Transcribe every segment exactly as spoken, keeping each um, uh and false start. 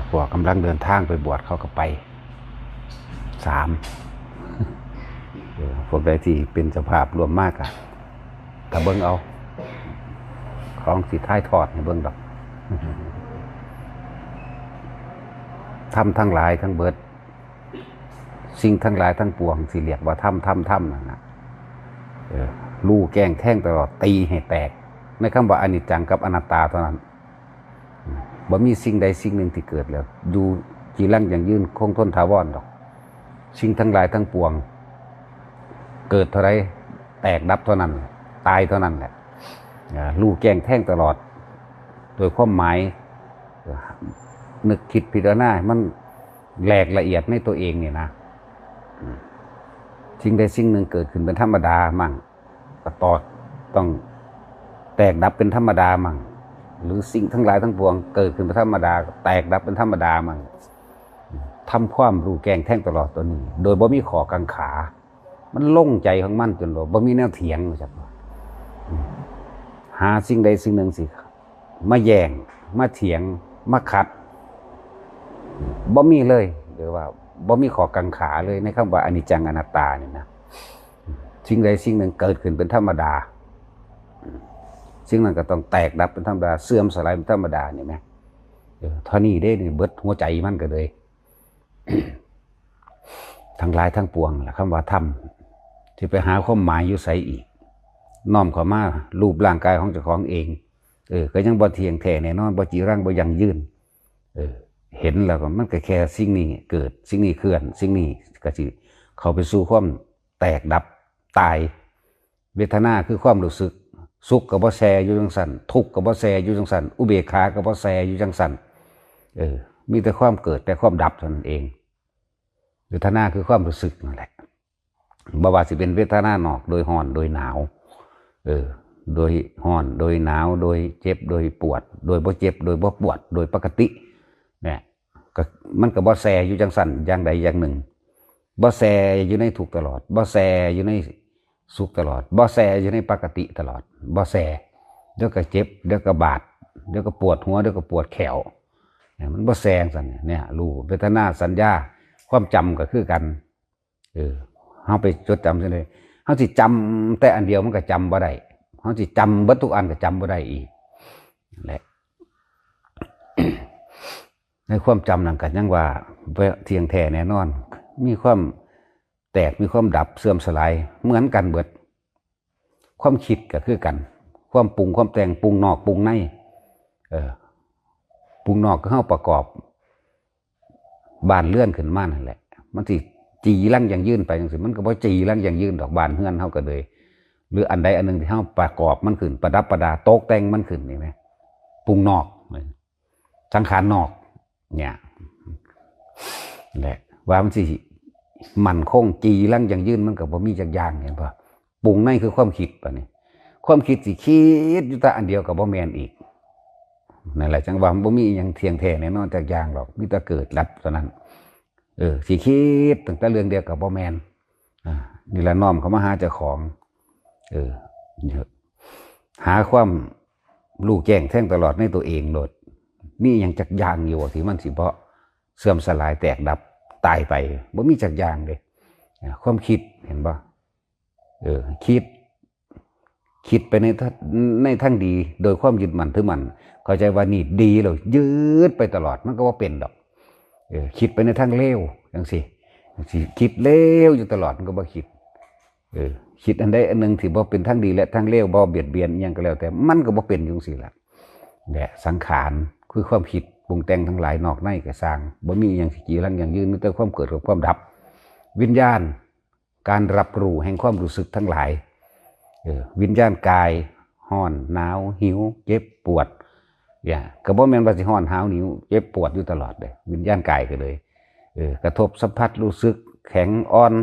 พวกกำลังเดินทางไปบวชเขาก็ไป สาม เออ พวกใดที่เป็นเจ้าภาพร่วมมากอะถ้าเบิ่งเอา ของสิท้ายทอดให้เบิ่งดอก ธรรมทั้งหลายทั้งเบิด สิ่งทั้งหลายทั้งปวงที่เรียกว่าธรรม ธรรม ธรรมนั่นนะ เออ ลู่แกว่งแทงตลอด ตีให้แตก ในคำว่าอนิจจังกับอนัตตาเท่านั้น อืม บ่มีสิ่งใดสิ่งหนึ่งที่เกิดแล้ว อยู่จีรังยั่งยืนคงทนถาวรดอก สิ่งทั้งหลายทั้งปวง เกิดเท่าไร แตกดับเท่านั้น ตายเท่านั้นแหละ อ่า ลู่แกว่งแทงตลอด โดยความหมาย เอ่อ นึกคิดพิจารณาให้มันแหลกละเอียดในตัวเองนี่นะ อืม สิ่งใดสิ่งหนึ่งเกิดขึ้นเป็นธรรมดามั่ง ก็ตอดต้องแตกดับเป็นธรรมดามั่ง หรือสิ่งทั้งหลายทั้งปวงเกิดขึ้นเป็นธรรมดา แตกดับเป็นธรรมดามั่ง ทำความลู่แกว่งแทงตลอดตัวนี้ โดยบ่มีข้อกังขา มันลงใจของมันจนว่าบ่มีแนวเถียง ว่าซั่น อืม หาสิ่งใดสิ่งหนึ่งสิ มาแย่ง มาเถียง มาขัด บ่มีเลย หรือว่าบ่มีข้อกังขาเลย ในคำว่าอนิจจังอนัตตานี่นะ สิ่งใดสิ่งหนึ่งเกิดขึ้นเป็นธรรมดา สิ่งนั้นก็ต้องแตกดับเป็นธรรมดา เสื่อมสลายเป็นธรรมดา นี่แหม เออ เท่านี้เด้ นี่เบิดหัวใจมันก็เลย ทั้งหลายทั้งปวงล่ะ คำว่าธรรม สิไปหาความหมายอยู่ไสอีก น้อมเข้ามารูปร่างกายของเจ้าของเอง เออ ก็ยังบ่เที่ยงแท้แน่นอน บ่จีรัง บ่ยั่งยืน เออ เห็นแล้วก็มันก็แค่สิ่งนี้เกิด สิ่งนี้เคลื่อน สิ่งนี้ก็สิเข้าไปสู่ความแตกดับ ตาย เวทนาคือความรู้สึก สุขก็บ่แซ่อยู่จังซั่น ทุกข์ก็บ่แซ่อยู่จังซั่น อุเบกขาก็บ่แซ่อยู่จังซั่น เออ มีแต่ความเกิดแต่ความดับเท่านั้นเอง เวทนาคือความรู้สึกนั่นแหละ บ่ว่าสิเป็นเวทนานอก โดยร้อน โดยหนาว เออ โดยร้อน โดยหนาว โดยเจ็บ โดยปวด โดยบ่เจ็บ โดยบ่ปวด โดยปกติ เนี่ย ก็ มันก็บ่แซ่อยู่จังซั่นอย่างใดอย่างหนึ่ง บ่แซ่อยู่ในทุกข์ตลอด บ่แซ่อยู่ในสุขตลอด บ่แซ่อยู่ในปกติตลอด บ่แซ่ เดี๋ยวก็เจ็บ เดี๋ยวก็บาด เดี๋ยวก็ปวดหัว เดี๋ยวก็ปวดแข้ว เนี่ย มันบ่แซ่จังซั่น เนี่ย รูป เวทนา สัญญา ความจำก็คือกัน เออ เฮาไปจดจำจั่งใด เฮาสิจำแต่อันเดียวมันก็จำบ่ได้ เฮาสิจำเบิดทุกอันก็จำบ่ได้อีก นั่นแหละ ในความจำนั่นก็ยังว่าบ่เที่ยงแท้แน่นอน มีความแตก มีความดับ เสื่อมสลาย เหมือนกันเบิด ความคิดก็คือกัน ความปรุง ความแต่ง ปรุงนอก ปรุงใน เออ ปรุงนอกคือเฮาประกอบ บ้านเรือนขึ้นมานั่นแหละ มันสิจีรังยั่งยืนไปจังซี่ มันก็บ่จีรังยั่งยืนดอก บ้านเรือนเฮาก็เลย หรืออันใดอันหนึ่งที่เฮาประกอบมันขึ้น ประดับประดา ตกแต่งมันขึ้น นี่แหม ปรุงนอก สังขารนอก เนี่ย แหละ ว่ามันสิมั่นคง จีรังยั่งยืน มันก็บ่มีจักอย่าง เห็นบ่ ปรุงในคือความคิด บัดนี้ ความคิดสิคิดอยู่แต่อันเดียวก็บ่แม่นอีก นั่นแหละ จั่งว่ามันบ่มีอิหยังเที่ยงแท้แน่นอนจักอย่างหรอก มีแต่เกิดดับเท่านั้น เออ สิคิดตั้งแต่เรื่องเดียวก็บ่แม่น อ่า นี่ละน้อมเข้ามาหาเจ้าของ เออ หาความรู้แจ้งแทงตลอดในตัวเองโลด มีอิหยังจักอย่างอยู่ที่มันสิบ่เสื่อมสลายแตกดับตายไป บ่มีจักอย่างเด้ อ่า ความคิด เห็นบ่ เออ คิด คิดไปในทะ-, ในทางดี โดยความยึดมั่นถือมั่น เข้าใจว่านี่ดีแล้ว ยึดไปตลอด มันก็บ่เป็นดอก เออ คิดไปในทางเลวจังซี่ จังซี่ คิดเลวอยู่ตลอด มันก็บ่คิด เออ คิดอันใดอันหนึ่งที่บ่เป็นทางดีและทางเลว บ่เบียดเบียนอิหยังก็แล้วแต่ มันก็บ่เป็นอยู่จังซี่ล่ะ และสังขารคือความคิดปรุงแต่งทั้งหลายนอกในก็ซ่าง บ่มีอิหยังสิจีรังยั่งยืน มีแต่ความเกิดกับความดับ วิญญาณ การรับรู้แห่งความรู้สึกทั้งหลาย เออ วิญญาณกาย ร้อน หนาว หิว เจ็บ ปวด เนี่ย ก็บ่แม่นว่าสิร้อน หนาว หิว เจ็บ ปวดอยู่ตลอดเด้ วิญญาณกายก็เลย เออ กระทบสัมผัสรู้สึกแข็งอ่อน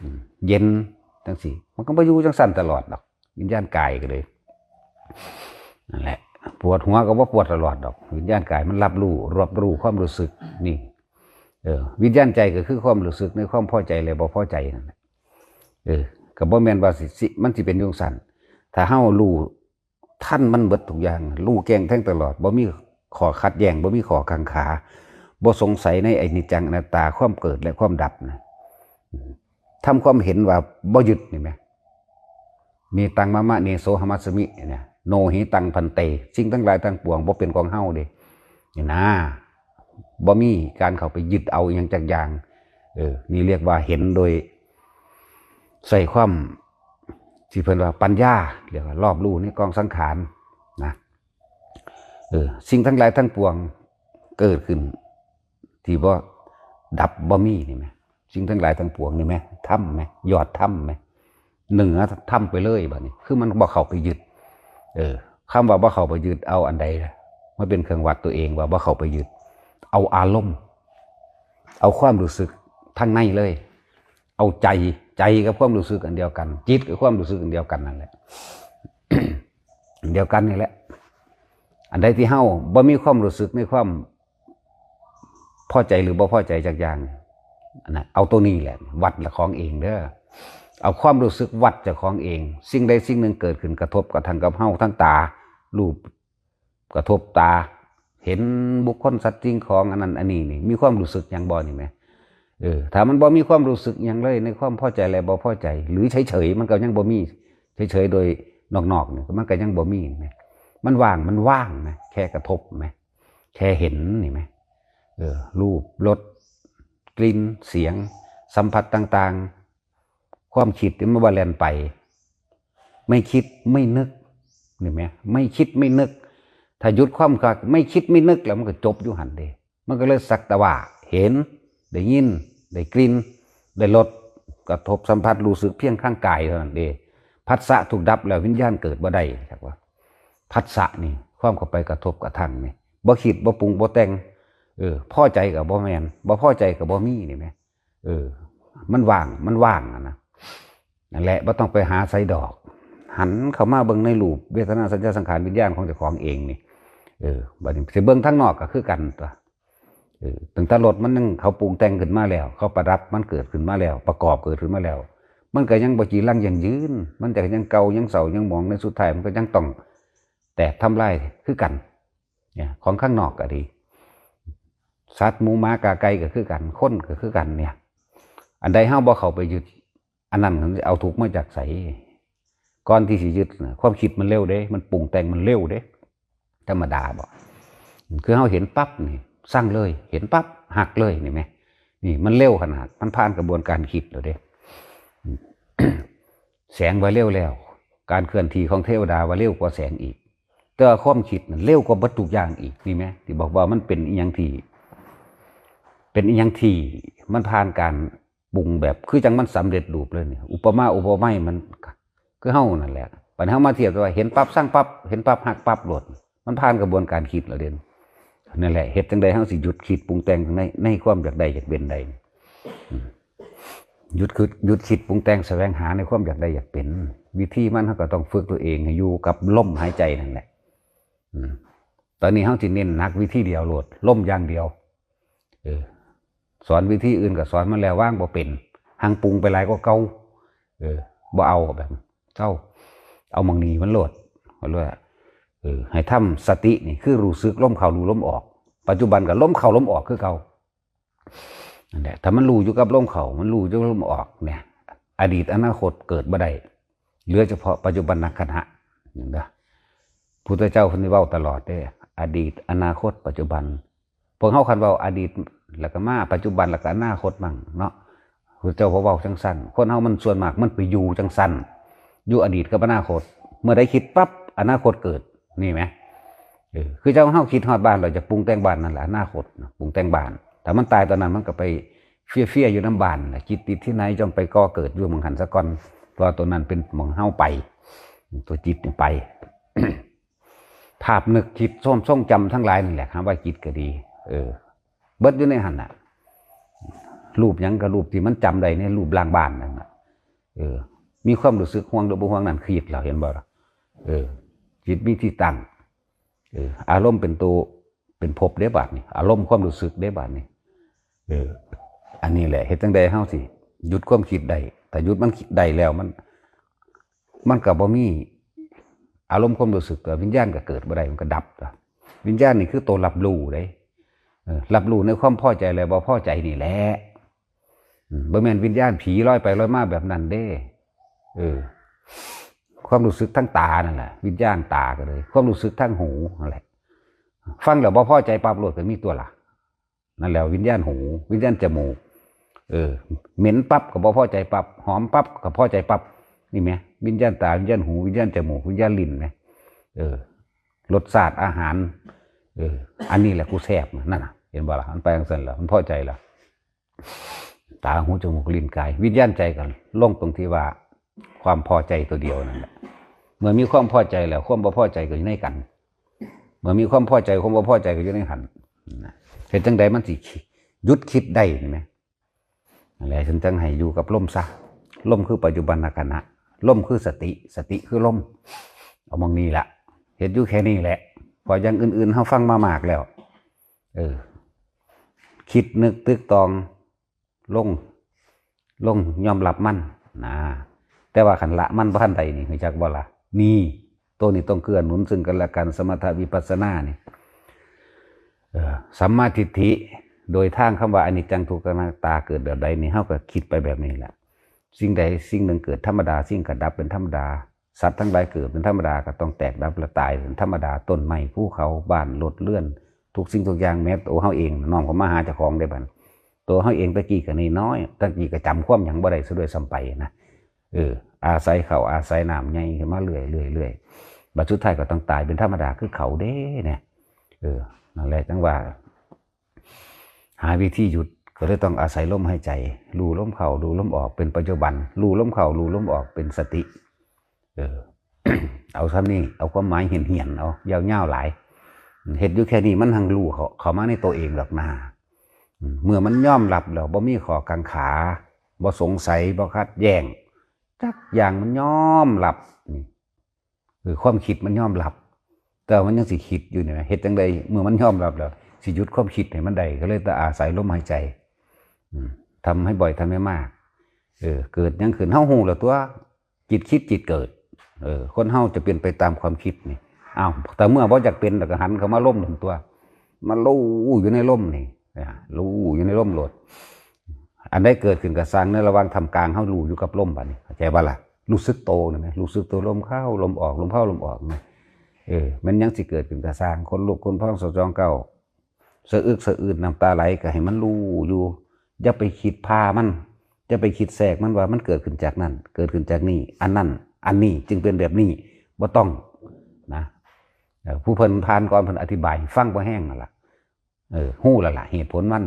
อืม เย็น จังซี่ มันก็บ่อยู่จังซั่นตลอดดอก วิญญาณกายก็เลย นั่นแหละ ปวดหัวก็บ่ปวดตลอดดอก วิญญาณกายมันรับรู้ รับรู้ความรู้สึก นี่ เออ วิญญาณใจก็คือความรู้สึกในความพอใจและบ่พอใจนั่นแหละ เออ ก็บ่แม่นว่าสิ สิ มันสิเป็นจังซั่น ถ้าเฮารู้ทันมันเบิดทุกอย่าง รู้แจ้งแทงตลอด บ่มีข้อขัดแย้ง บ่มีข้อกังขา บ่สงสัยในอนิจจังอนัตตา ความเกิดและความดับนะ ทำความเห็นว่าบ่ยึดนี่แหม เนตังมะมะเนโสหัมมัสสมิเนี่ย โนหิตังภันเต สิ่งทั้งหลายทั้งปวงบ่เป็นของเฮาเด้ นี่นะ บ่มีการเข้าไปยึดเอาอหย่างจักอย่าง เออ นี่เรียกว่าเห็นโดย ใส่ความ ที่เพิ่นว่าปัญญา เรียกว่ารอบรู้ในกองสังขารนะ เออ สิ่งทั้งหลายทั้งปวงเกิดขึ้น ที่บ่ดับบ่มีนี่แหม สิ่งทั้งหลายทั้งปวงนี่แหม ธรรมแหม ยอดธรรมแหม เหนือธรรมไปเลยบัดนี้ คือมันบ่เข้าไปยึด เออ คำว่าบ่เข้าไปยึด เอาอันใดล่ะ มาเป็นเครื่องวัดตัวเองว่าบ่เข้าไปยึด เอาอารมณ์ เอาความรู้สึกทางในเลย เอาใจ ใจกับความรู้สึกอันเดียวกัน จิตกับความรู้สึกอันเดียวกันนั่นแหละ อันเดียวกันนี่แหละ อันใดที่เฮาบ่มีความรู้สึกในความพอใจหรือบ่พอใจจักอย่าง อันนั้น เอาตัวนี้แหละ วัดละของเองเด้อ เอาความรู้สึกวัดเจ้าของเอง สิ่งใดสิ่งหนึ่งเกิดขึ้นกระทบกระทั่งกับเฮา ทั้งตา รูปกระทบตา เห็นบุคคลสัตว์สิ่งของอันนั้นอันนี้นี่ มีความรู้สึกหยังบ่นี่แหม เออ ถ้ามันบ่มีความรู้สึกหยังเลย ในความพอใจและบ่พอใจ หรือเฉยๆ มันก็ยังบ่มี เฉยๆ โดยนอกๆ นี่ มันก็ยังบ่มีนี่แหม มันว่าง มันว่างนะ แค่กระทบแหม แค่เห็นนี่แหม เออ รูป รส กลิ่น เสียง สัมผัสต่างๆ ความคิดนี่มันบ่แล่นไป ไม่คิดไม่นึก นี่แหม ไม่คิดไม่นึก ถ้าหยุดความคิด ไม่คิดไม่นึกแล้วมันก็จบอยู่หั่นเด้ มันก็เลยสักแต่ว่าเห็น ได้ยิน ได้กลิ่น ได้รส กระทบสัมผัสรู้สึกเพียงทางกายเท่านั้นเด้ ผัสสะถูกดับแล้ววิญญาณเกิดบ่ได้ จักว่า ผัสสะนี่ ความเข้าไปกระทบกระทั่งนี่ บ่คิด บ่ปรุง บ่แต่ง เออ พอใจก็บ่แม่น บ่พอใจก็บ่มีนี่แหม เออ มันว่าง มันว่างอะนะ นั่นแหละ บ่ต้องไปหาใส่ดอก หันเข้ามาเบิ่งในรูป เวทนา สัญญา สังขาร วิญญาณของเจ้าของเองนี่ เออ บัดนี้สิเบิ่งทางนอกก็คือกันตั๊ว เออ ตั้งแต่รถมันยังเขาปรุงแต่งขึ้นมาแล้ว เขาประดับมันเกิดขึ้นมาแล้ว ประกอบเกิดขึ้นมาแล้ว มันก็ยังบ่จีรังยั่งยืน มันก็ยังเก่า ยังเศร้า ยังหมอง ในสุดท้ายมันก็ยังต้องแตกทำลายคือกัน เนี่ย ของข้างนอกก็ดี สัตว์หมูหมากาไก่ก็คือกัน คนก็คือกันเนี่ย อันใดเฮาบ่เข้าไปยึด อันนั้นเอาทุกข์มาจากไส ก่อนที่สิยึดน่ะ ความคิดมันเร็วเด้ มันปรุงแต่งมันเร็วเด้ ธรรมดาบ่ คือเฮาเห็นปั๊บนี่ ซังเลย เห็นปั๊บ ฮักเลย นี่แหม นี่มันเร็วขนาด มันผ่านกระบวนการคิดแล้วเด้ แสงว่าเร็วแล้ว การเคลื่อนที่ของเทวดาว่าเร็วกว่าแสงอีก แต่ว่าความคิดนั่นเร็วกว่าเบิดทุกอย่างอีก นี่แหม ที่บอกว่ามันเป็นอิหยังที่ เป็นอิหยังที่มันผ่านการปรุงแบบ คือจั่งมันสำเร็จรูปเลยนี่ อุปมาอุปไมยมัน คือเฮานั่นแหละ บัดเฮามาเทียบว่าเห็นปั๊บ ซังปั๊บ เห็นปั๊บ ฮักปั๊บโลด มันผ่านกระบวนการคิดแล้วเด้ นั่นแหละ เฮ็ดจั่งใดเฮาสิหยุดคิดปรุงแต่งใน ในความอยากได้อยากเป็นได้ อืม หยุดคิด หยุดคิดปรุงแต่งแสวงหาในความอยากได้อยากเป็น วิธีมันเฮาก็ต้องฝึกตัวเองให้อยู่กับลมหายใจนั่นแหละ อืม ตอนนี้เฮาสิเน้นหนักวิธีเดียวโลด ลมอย่างเดียว เออ สอนวิธีอื่นก็สอนมันแล้ว วางบ่เป็น หังปรุงไปหลายกว่าเก่า เออ บ่เอาแบบ เจ้า เอาหม่องนี้มันโลด ว่าเลย เออ ให้ทำสตินี่ คือรู้สึกลมเข้ารู้ลมออก ปัจจุบันก็ลมเข้าลมออกคือเก่า นั่นแหละ ถ้ามันรู้อยู่กับลมเข้า มันรู้อยู่กับลมออกเนี่ย อดีตอนาคตเกิดบ่ได้ เหลือเฉพาะปัจจุบันขณะ เห็นบ่ พุทธเจ้าเพิ่นเว้าตลอดเด้ อดีต อนาคต ปัจจุบัน พวกเฮาคันเว้าอดีต แล้วก็มาปัจจุบัน แล้วก็อนาคตมั่งเนาะ พุทธเจ้าบ่เว้าจั่งซั่น คนเฮามันส่วนมากมันไปอยู่จั่งซั่น อยู่อดีตกับอนาคต เมื่อใดคิดปั๊บ อนาคตเกิด นี่แหม เออ คือเจ้าเฮาคิดฮอดบ้าน เราจะปรุงแต่งบ้านนั่นแหละ อนาคตนะ ปรุงแต่งบ้าน ถ้ามันตายตอนนั้นมันก็ไปเฟียๆ อยู่นำบ้านแหละ จิตติดที่ไหนย่อมไปก่อเกิดอยู่หม่องหั้นซะก่อน เพราะว่าตัวนั้นเป็นหม่องเฮาไป ตัวจิตนี่ไป ภาพนึกคิด ทรง ทรงจำทั้งหลายนั่นแหละ คำว่าจิตก็ดี เออ เบิดอยู่ในหั่นน่ะ รูปหยังก็รูปที่มันจำได้ในรูปร่างบ้านนั่นน่ะ เออ มีความรู้สึกห่วงหรือบ่ห่วงนั่นคิดแล้ว เห็นบ่ล่ะ เออ จิตมีที่ตั้ง เออ อารมณ์เป็นตัว เป็นภพเด้บาดนี้ อารมณ์ความรู้สึกเด้บาดนี้ เออ อันนี้แหละ เฮ็ดจั่งใดเฮาสิหยุดความคิดได้ ถ้าหยุดมันคิดได้แล้วมัน มันก็บ่มีอารมณ์ความรู้สึก วิญญาณก็เกิดบ่ได้ มันก็ดับ วิญญาณนี่คือตัวรับรู้เด้ เออ รับรู้ในความพอใจและบ่พอใจนี่แหละ อืม บ่แม่นวิญญาณผีลอยไปลอยมาแบบนั้นเด้ เออ ความรู้สึกทางตานั่นแหละ วิญญาณตาก็เลย ความรู้สึกทางหูนั่นแหละ ฟังแล้วบ่พอใจปั๊บโลดก็มีตัวละ นั่นแหละวิญญาณหู วิญญาณจมูก เออ เหม็นปั๊บก็บ่พอใจปั๊บ หอมปั๊บก็พอใจปั๊บ นี่แหม วิญญาณตา วิญญาณหู วิญญาณจมูก วิญญาณลิ้นแหม เออ รสชาติอาหาร เออ อันนี้แหละกูแซ่บ นั่นน่ะ เห็นบ่ล่ะ มันไปจั่งซั่นล่ะ มันพอใจล่ะ ตา หู จมูก ลิ้น กาย วิญญาณใจก็ลงตรงที่ว่า ความพอใจตัวเดียวนั่นแหละ เมื่อมีความพอใจแล้ว ความบ่พอใจก็อยู่ในกัน เมื่อมีความพอใจ ความบ่พอใจก็อยู่ในหั้นนะ เฮ็ดจั่งใดมันสิหยุดคิดได้นี่แหม นั่นแหละ ฉันจั่งให้อยู่กับลมซะ ลมคือปัจจุบันขณะ ลมคือสติ สติคือลม เอาหม่องนี้ละ เฮ็ดอยู่แค่นี้แหละ เพราะอย่างอื่นๆ เฮาฟังมามากแล้ว เออ คิดนึกตึกตอง ลง ลงยอมรับมันนะ แต่ว่าคันละมันบ่ทันใดนี่ รู้จักบ่ล่ะ นี่ ตัวนี้ต้องเกื้อหนุนซึ่งกันและกัน สมถะวิปัสสนานี่ เอ่อ สัมมาทิฏฐิ โดยทางคำว่าอนิจจังทุกขังอนัตตาเกิดแบบใดนี่ เฮาก็คิดไปแบบนี้แหละ สิ่งใดสิ่งหนึ่งเกิดธรรมดา สิ่งก็ดับเป็นธรรมดา สัตว์ทั้งหลายเกิดเป็นธรรมดา ก็ต้องแตกดับและตายเป็นธรรมดา ต้นไม้ ภูเขา บ้าน รถ เรือน ทุกสิ่งทุกอย่าง แม้ตัวเฮาเอง น้อมเข้ามาหาเจ้าของได้บัด ตัวเฮาเองตะกี้ก็น้อยๆ ตะกี้ก็จำความหยังบ่ได้ซะด้วยซ้ำไปนะ เออ อาศัยข้าวอาศัยน้ำใหญ่ขึ้นมาเรื่อยๆ เรื่อยๆ บัดสุดท้ายก็ต้องตายเป็นธรรมดาคือเขาเด้เนี่ย เออ นั่นแหละจั่งว่า หาวิธีหยุด ก็เลยต้องอาศัยลมหายใจ รู้ลมเข้า รู้ลมออก เป็นปัจจุบัน รู้ลมเข้า รู้ลมออก เป็นสติ เออ เอาซ้ำนี่ เอาความหมายเหี่ยนๆ เอา ยาวๆ หลาย เฮ็ดอยู่แค่นี้ มันหังรู้เข้า เข้ามาในตัวเองดอกนา อืม เมื่อมันยอมรับแล้ว บ่มีข้อกังขา บ่สงสัย บ่ขัดแย้ง จักอย่าง มันยอมรับ นี่ เออ ความคิดมันยอมรับ แต่มันยังสิคิดอยู่นี่นะ เฮ็ดจั่งใด เมื่อมันยอมรับแล้ว สิหยุดความคิดให้มันได้ ก็เลยต้องอาศัยลมหายใจ อืม ทำให้บ่อย ทำให้มาก เออ เกิดหยังขึ้น เฮาฮู้แล้วตัว จิตคิดจิตเกิด เออ คนเฮาจะเป็นไปตามความคิดนี่ อ้าว แต่เมื่อบ่อยากเป็น แล้วก็หันเข้ามาลมนั่นตัว มารู้อยู่ในลมนี่ อ่า รู้อยู่ในลมโลด อันใดเกิดขึ้นก็ซ่าง ในระหว่างท่ามกลางเฮารู้อยู่กับลมบัดนี้ เข้าใจบ่ล่ะ รู้สึกโตนี่แหม รู้สึกโต ลมเข้า ลมออก ลมเข้า ลมออกนะ เออ มันยังสิเกิดขึ้นก็ซ่าง ขนลุก ขนพอง สะจองเก้า สะอึกสะอื้น น้ำตาไหล ก็ให้มันรู้อยู่ อย่าไปคิดพามัน อย่าไปคิดแทรกมันว่ามันเกิดขึ้นจากนั่น เกิดขึ้นจากนี่ อันนั้น อันนี้จึงเป็นแบบนี้ บ่ต้องนะ เออ ผู้เพิ่นผ่านก่อนเพิ่นอธิบายให้ฟังพอแฮงนั่นล่ะ เออ ฮู้แล้วล่ะ เหตุผลมัน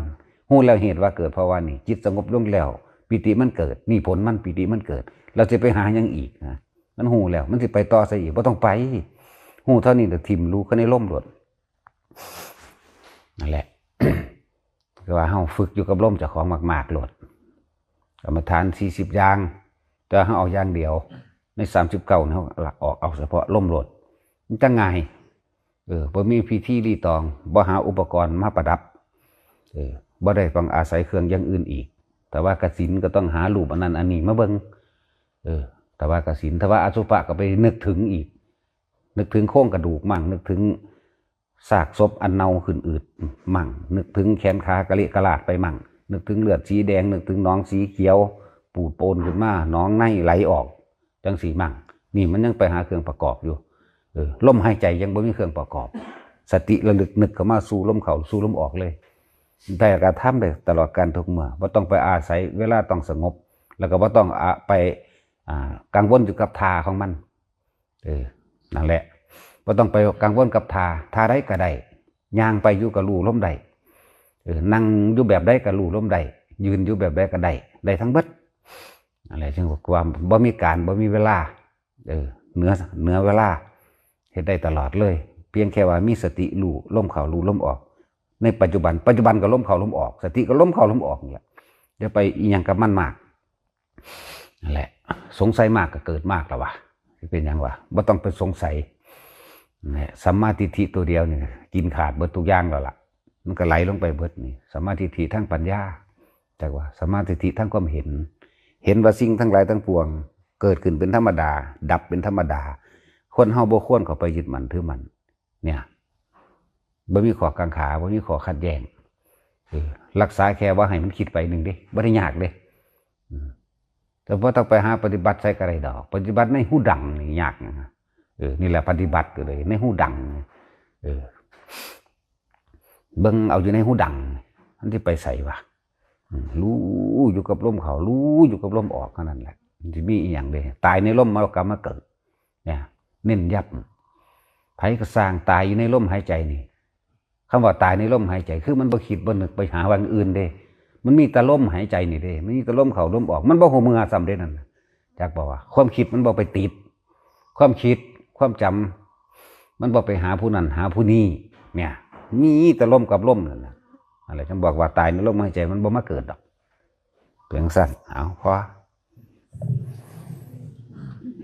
ฮู้แล้วเหตุว่าเกิดเพราะว่านี่ จิตสงบลงแล้ว ปีติมันเกิด นี่ผลมัน ปีติมันเกิด เราจะไปหาหยังอีกนะ มันฮู้แล้ว มันสิไปต่อใส่อีก บ่ต้องไป ฮู้เท่านี้แล้วถิ่มรู้เข้าในลมโลด นั่นแหละ คือว่าเฮาฝึกอยู่กับลมเจ้าของมากๆ โลด กรรมฐาน สี่สิบ อย่าง แต่เฮาเอาอย่างเดียว ใน สามสิบเก้า นี่เฮาละออกเอาเฉพาะลมโลด มันจั่งง่าย เออ บ่มีพิธีรีตอง บ่หาอุปกรณ์มาประดับ เออ บ่ได้ต้องอาศัยเครื่องอย่างอื่นอีก แต่ว่ากสิณก็ต้องหารูปอันนั้นอันนี้มาเบิ่ง เออ แต่ว่ากสิณ แต่ว่าอสุภะก็ไปนึกถึงอีก นึกถึงโครงกระดูกมั่ง นึกถึงซากศพอันเน่าขึ้นอืดมั่ง นึกถึงแขนขากะเละกะลาดไปมั่ง นึกถึงเลือดสีแดง นึกถึงหนองสีเขียว ปูดโปนขึ้นมา หนองในไหลออก จั่งซี้มั่ง นี่มันยังไปหาเครื่องประกอบอยู่ เออ ลมหายใจยังบ่มีเครื่องประกอบ สติระลึกนึกเข้ามาสู่ลมเข้าสู่ลมออกเลย แต่กระทำได้ตลอดการทุกเมื่อ บ่ต้องไปอาศัยเวลาต้องสงบ แล้วก็บ่ต้องอะไป อ่า กังวลอยู่กับท่าของมัน เออ นั่นแหละ บ่ต้องไปกังวลกับท่า ท่าใดก็ได้ ย่างไปอยู่ก็รู้ลมได้ เออ นั่งอยู่แบบใดก็รู้ลมได้ ยืนอยู่แบบใดก็ได้ ได้ทั้งเบิด นั่นแหละ จึงว่าบ่มีการ บ่มีเวลา เออ เหนือ เหนือเวลา เฮ็ดได้ตลอดเลย เพียงแค่ว่ามีสติรู้ลมเข้ารู้ลมออก ในปัจจุบัน ปัจจุบันก็ลมเข้าลมออก สติก็ลมเข้าลมออกนี่แหละ อย่าไปอิหยังกับมันมาก นั่นแหละ สงสัยมากก็เกิดมากแล้ววะ สิเป็นหยังวะ บ่ต้องไปสงสัย เนี่ย สัมมาทิฏฐิตัวเดียวนี่กินขาดเบิดทุกอย่างแล้วล่ะ มันก็ไหลลงไปเบิดนี่ สัมมาทิฏฐิทางปัญญา จักว่า สัมมาทิฏฐิทางความเห็น เห็นว่าสิ่งทั้งหลายทั้งปวง เกิดขึ้นเป็นธรรมดา ดับเป็นธรรมดา คนเฮาบ่ควรเข้าไปยึดมั่นถือมั่น เนี่ย บ่มีข้อกังขา บ่มีข้อขัดแย้ง รักษาแค่ว่าให้มันคิดไปหนึ่งเด้ บ่ได้ยากเด้ อืม แต่บ่ต้องไปหาปฏิบัติใส่ก็ได้ดอก ปฏิบัติในหูดังนี่ยากนะ เออ นี่แหละปฏิบัติก็เลยในหูดัง เออ เบิ่งเอาอยู่ในหูดัง มันสิไปไสวะ อืม รู้อยู่กับลมเข้า รู้อยู่กับลมออกเท่านั้นแหละ มันสิมีอีหยังเด้ ตายในลมมันกลับมาเกิด เนี่ย เน้นย้ำ ไผก็สร้างตายอยู่ในลมหายใจนี่ คำว่าตายในลมหายใจ คือมันบ่คิดบ่นึกไปหาว่าอื่นเด้ มันมีแต่ลมหายใจนี่เด้ มันมีแต่ลมเข้าลมออก มันบ่ฮู้เมื่อซ้ำเด้นั่นน่ะ จักบอกว่า ความคิดมันบ่ไปติด ความคิด ความจำ มันบ่ไปหาผู้นั้นหาผู้นี้ เนี่ย มีแต่ลมกับลมนั่นน่ะ อะไรฉันบอกว่าตายในลมหายใจ มันบ่มาเกิดดอก เพียงสั้น เอา พอ